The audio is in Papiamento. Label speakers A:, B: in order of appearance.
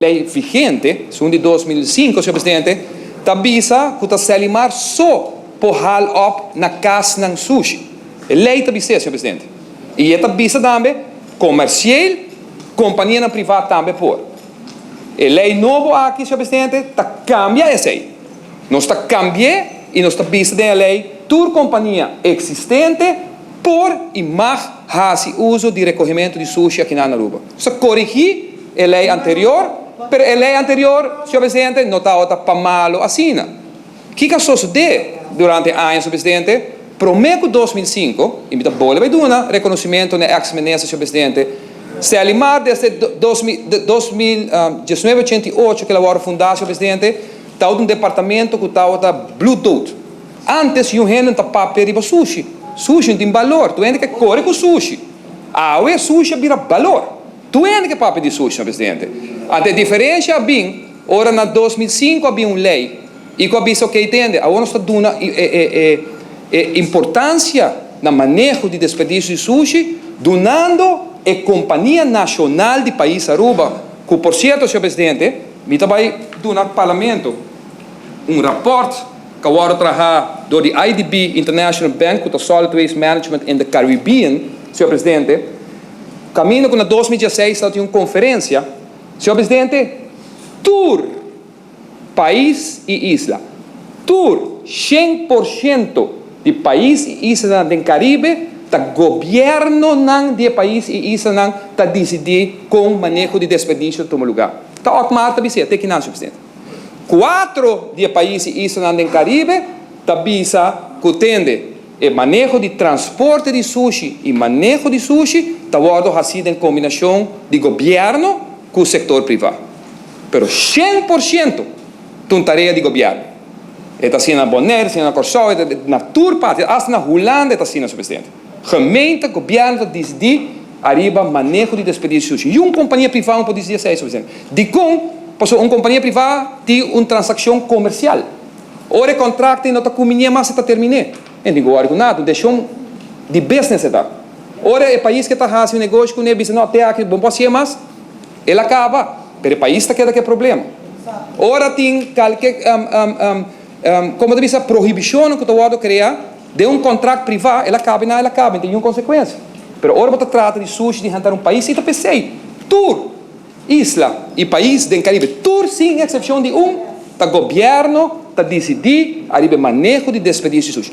A: Lei vigente, esun di 2005, señor presidente, ta bisa ku ta Serlimar so por haal op na kasnan sushi. E lei ta bisa, señor presidente. I e ta bisa tambe komersial, kompanianan privá tambe por. E lei nobo aki, señor presidente, ta kambia esei. Nos ta kambia i nos ta bisa den e lei tur kompania eksistente por i mag hasi uso di rekohementu di sushi aki na Aruba. Nos a korigí e lei anterior, pero e lei anterior, señor presidente, no tabata pa malu asina. Kiko a sosodé durante aña, señor presidente? Promé ku 2005, i mi ta bolbe bai duna rekonosementu na ex-minister, señor presidente, Serlimar desde 1988 ku el a wòrdu fundá, señor presidente, tabata un departamento ku tabata bloeddood. Antes, un hende ta papia riba sushi. Sushi no tin balor. Tur hende ke kore ku sushi. Awe sushi a bira balor. Tur hende ke papia di sushi, señor presidente. E diferensia a bin, ora na 2005 a bin un lei, i ku a bisa, ok, tende, awor nos ta duna e importansia na maneho di desperdisio di sushi, dunando e kompania nashonal di pais Aruba, ku por sierto, señor presidente, mi ta bai duna parlamento un rapport ku a wòrdu trahá dor di IDB International Bank, ku Solid Waste Management in the Caribbean, señor presidente, kaminda ku na 2016 tabatin un konferensia, señor presidente, tur pais i isla, tur 100% di pais i isla den Karibe, ta gobièrnunan di pais i islanan ta disidí kon maneho di desperdisio ta tuma lugá. Ta Otmar ta bisa, te akinan, señor presidente. Kuater di pais i islanan den Karibe ta bisa ku, tende, e maneho di transporte di sushi i maneho di sushi ta wòrdu hasí den kombinashon di gobièrnu ku sektor privá. Pero 100% ta un tarea di gobièrnu. E ta asina na Bonaire, asina na Kòrsou, na tur parti, asta na Hulanda ta asina, presidente. Gemeente, gobièrnu ta disidí ariba maneho di desperdisio di sushi. I un kompania privá no por disidí esei, presidente. Di kon, pasobra un kompania privá tin un transakshon komersial. Ora e kontrakt no ta kumbiní mas, ta terminá. No tin ku nada, desishon di business ta. Ora e pais ku ta hasi un negoshi ku e no, te aki, bon, por mas, el a kaba, pero e pais ta keda ku problema. Ora tin kualke komo ta bisa, prohibishon ku ta wòrdu kreá di un kontrakt privá, el a kaba, no, el a kaba, tin un konsekuensia. Pero ora bo trata di sushi di henter un pais, i ta p'esei, tur isla i pais den Karibe, tur sin eksepshon di un, ta gobièrnu ta disidí ariba maneho di desperdisio di sushi.